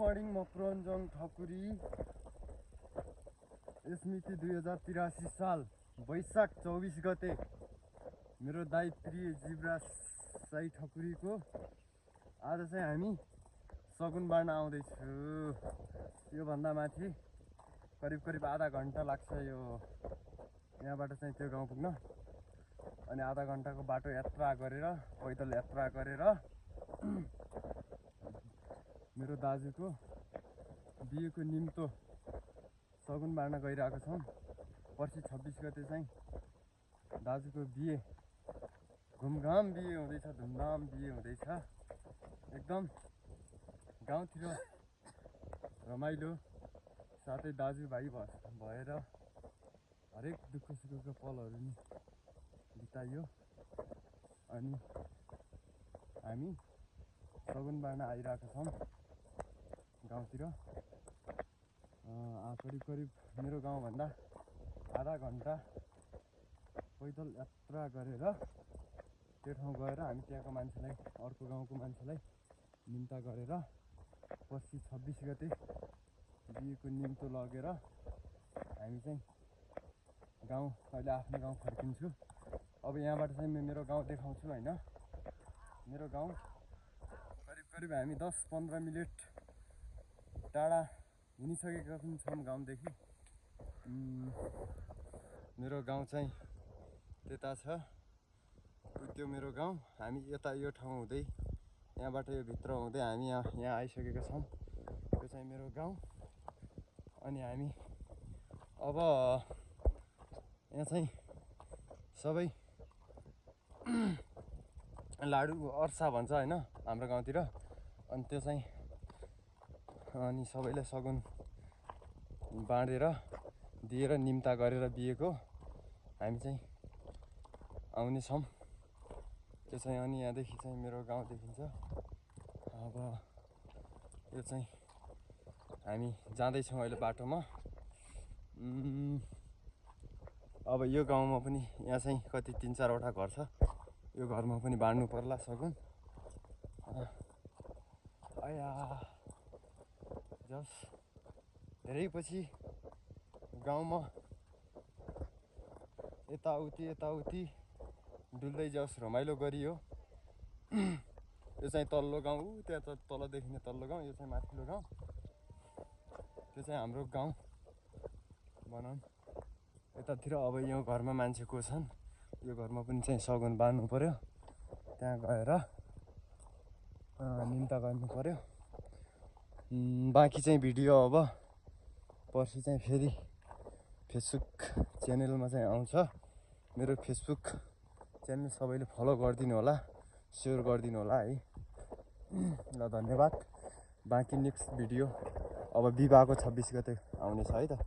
Morning म प्रञ्जन ठकुरी। स्मृति 2083 साल वैशाख 24 गते मेरो दाइ प्रिय जीवराज साई ठकुरीको आज चाहिँ हामी सगुन बाँड्न आउँदैछु। योभन्दा माथि करिब आधा घन्टा लाग्छ यो यहाँबाट चाहिँ त्यो गाउँ पुग्न। अनि आधा घन्टाको बाटो यात्रा गरेर पैदल यात्रा गरेर मेरो दाजुको बिहेको निम्तो सगुन बाँड्न गइरहेको छौँ। पर्सि 26 गते चाहिँ दाजुको बिहे घुमघाम बिहे हुँदैछ, धुमधाम बिहे हुँदैछ। एकदम गाउँतिर रमाइलो साथै दाजुभाइ भएर हरेक दुःख सुखको पलहरू नि बिताइयो। अनि हामी सगुन बाँड्न आइरहेका छौँ गाउँतिर। करिब मेरो गाउँभन्दा आधा घन्टा पैदल यात्रा गरेर त्यो ठाउँ गएर हामी त्यहाँको मान्छेलाई, अर्को गाउँको मान्छेलाई निम्ता गरेर पर्सि 26 गते बिहेको निम्तो लगेर हामी चाहिँ गाउँ, अहिले आफ्नो गाउँ फर्किन्छु। अब यहाँबाट चाहिँ म मेरो गाउँ देखाउँछु होइन। मेरो गाउँ करिब हामी 10-15 मिनट टाढा हिँडिसकेका पनि छौँ गाउँदेखि। मेरो गाउँ चाहिँ त्यता छ, त्यो मेरो गाउँ। हामी यता यो ठाउँ हुँदै यहाँबाट यो भित्र हुँदै हामी यहाँ आइसकेका छौँ। यो चाहिँ मेरो गाउँ। अनि हामी अब यहाँ चाहिँ सबै लाडु अर्सा भन्छ होइन हाम्रो गाउँतिर। अनि त्यो चाहिँ अनि सबैलाई सगुन बाँडेर दिएर निम्ता गरेर बिहेको हामी चाहिँ आउनेछौँ। त्यो चाहिँ अनि यहाँदेखि चाहिँ मेरो गाउँ देखिन्छ। अब यो चाहिँ हामी जाँदैछौँ अहिले बाटोमा। अब यो गाउँमा पनि यहाँ चाहिँ कति 3-4वटा घर छ। यो घरमा पनि बाँड्नु पर्ला सगुन। जस धेरै पछि गाउँमा यताउति डुल्दै जाओस्, रमाइलो गरियो। यो चाहिँ तल्लो गाउँ, त्यहाँ तल देखिने तल्लो गाउँ, यो चाहिँ माथिल्लो गाउँ। त्यो चाहिँ हाम्रो गाउँ भनौँ। यतातिर अब यो घरमा मान्छे को छन्, यो घरमा पनि चाहिँ सगुन बाँध्नु पर्यो। त्यहाँ गएर निम्ता गर्नु पर्यो। बाँकी चाहिँ भिडियो अब पर्सि चाहिँ फेरि फेसबुक च्यानलमा चाहिँ आउँछ। मेरो फेसबुक च्यानल सबैले फलो गरिदिनु होला, सेयर गरिदिनु होला है। ल धन्यवाद। बाँकी नेक्स्ट भिडियो अब विवाहको 26 गते आउनेछ है त।